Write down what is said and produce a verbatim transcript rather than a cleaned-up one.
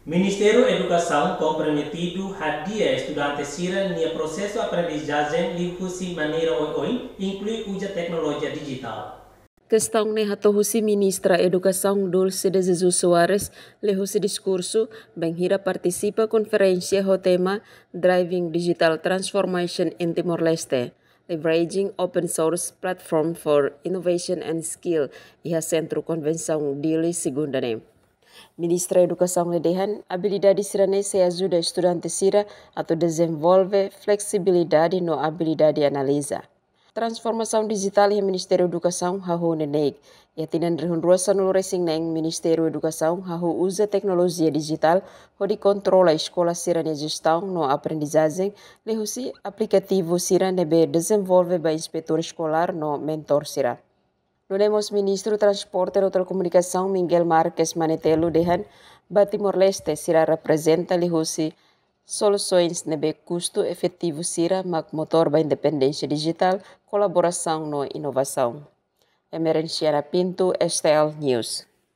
Ministériu Edukasaun komprometidu hadi'a estudante sira-nia prosesu aprendizajen liuhusi maneira oioin, inklui uza teknolojia dijitál. Kestaun ne'e hato'o husi Ministra Edukasaun Dulce de Jesus Soares liuhusi diskursu bainhira partisipa konferénsia ho tema Driving Digital Transformation in Timor-Leste, Leveraging Open Source Platform for Innovation and Skill, iha Sentru Konvensaun Dili, Segunda ne'e. Ministra Edukasaun ne'e dehan abilidade sira-ne'e sei ajuda estudante sira atu dezenvolve fleksibilidade no abilidade analiza. Transformasaun dijitál iha Ministériu Edukasaun hahú neineik. Iha tinan rihun rua sanulu resin neen, Ministériu Edukasaun hahú uza teknolojia dijitál hodi kontrola eskola sira-nia jestaun no aprendizajen liuhusi aplikativu sira ne'ebé dezenvolve ba inspetór eskolár no mentór sira. Nune'e mós Ministru Transporte no Telekomunikasaun Miguel Marques Manetelu dehan ba Timor-Leste sira reprezenta liuhusi solusoens ne'ebé kustu efetivu sira mak motór ba independénsia dijitál, kolaborasaun no inovasaun. Emerenciana Pinto, S T L News.